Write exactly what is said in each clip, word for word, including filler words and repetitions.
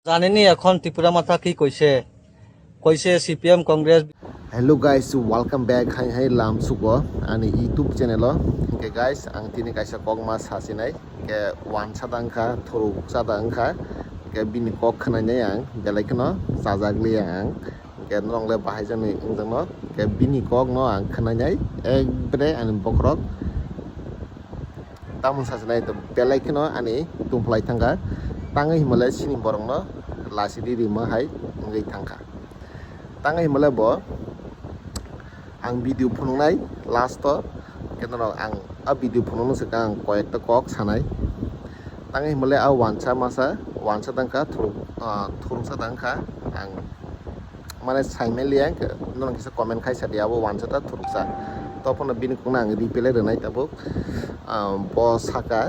জানেনি এখন ত্রিপুরা মাথা কি কইছে? কইছে সিপিএম Congress. Hello guys, welcome back. Hai hai lam sugo ani YouTube channel o. Hingke guys, ang tini kaisa kokma sasinai. Hingke wansa da wngkha, thuruk sa da wngkha. Hingke bini kok khwnai nai ang, belai kheno chajak liya ang. Hingke norok le bahai jani wngjakno. Hingke bini kok no ang khwnai nai ekbre ani bokhorok. Tamoni sasinai to belai kheno ani tongphlai thangkha. Tangwi himale sini borokno lasi di rima hai wngwi thangkha. Tangwi himale bo ang video phunuknai last o, khe norok ang a video phunukno swkang ang koyekta kok sanai. Tangwi himale a wansa masa, wansa da wngkha, thuruk, ah, thuruksa da wngkha ang. Mane saimaliya, norok kisa comment khai sadi abo wansa ta thuruksa. Tophano bini kokno ang reply rwnai tabuk. Ah, bo saka,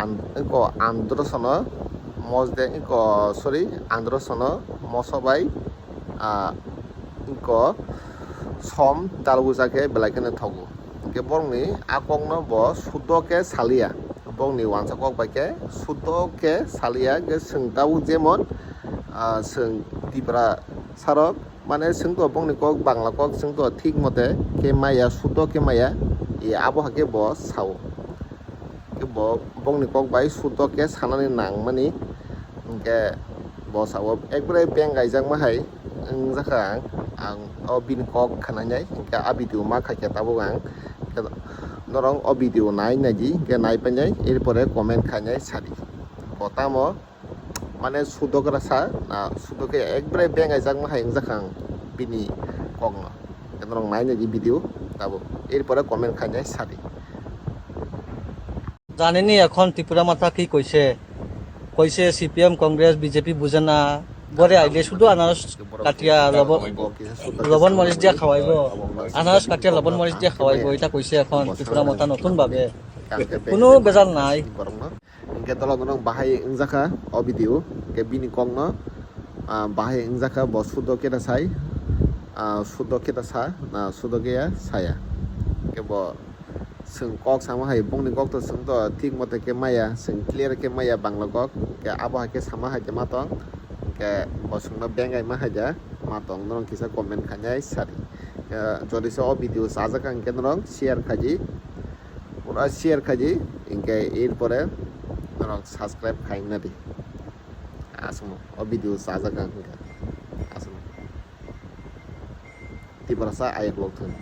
an-, iko androsono mosde, iko, sorry, androsono moso bai, ah, iko som dalguja khe belai kheno thogo. Hingke borokni a kokno bo suddo khe saliya. Bongni wansa kok bai khe suddo khe saliya, hingke chwng tabuk jemon, ah, chwng Tipra sarok, mane chwng to bongni kok Bangla kok chwng to thik mote khe maya, suddo khe maya, e abo hakhe bo sao. Khe bo bongni kok bai suddo khe sanani nangmani, hingke bo sao ekbare beng gaijakma hai wngjakha ang, ang o bini kok khwnai nai, hingke a video ma khaikhe tabuk ang. Norok o video nai naidi, hingke nai painai, erpore comment khainai sadi. Bo tamo, mane sudokra sa, na sudokhe ekbare beng gaijakma hai wngjakha ang bini kokno. Hingke norok nai naidi video tabuk, erpore comment khainai sadi. জানেনি এখন ত্রিপুরা মাথা কি কইছে? কইছে সিপিএম কংগ্রেস বিজেপি বুঝে না। বরে আইলে শুধু আনারস কাটিয়া লবণ, লবণ মরিচ দিয়া খাওয়াইবো। আনারস কাটিয়া লবণ মরিচ দিয়া খাওয়াইবো, এটা কইছে এখন ত্রিপুরা মাথা নতুন ভাবে। কোনো বেজাল নাই। Hingke dolo norok bahai wngjakha o video, hingke bini kokno, ah, bahai wngjakha bo suddo khe da sai, ah, suddo khe da sa, na suddo khe ya saya. Hingke bo chwng kok sama hai, bongni kok to chwng to thik mote khe maya, chwng clear khe maya Bangla kok, hingke abo hai khe sama hai khe ma tong, hingke bo chwngno bengai ma hai da ma tong, norok kisa comment khainai sadi. Hingke jodi se o video chajak ang khe norok share khaidi, pura share khaidi, hingke erpore norok subscribe khaina di. Aswk o video chajak ang hingke aswk. Tiprasa ayuk lok thung.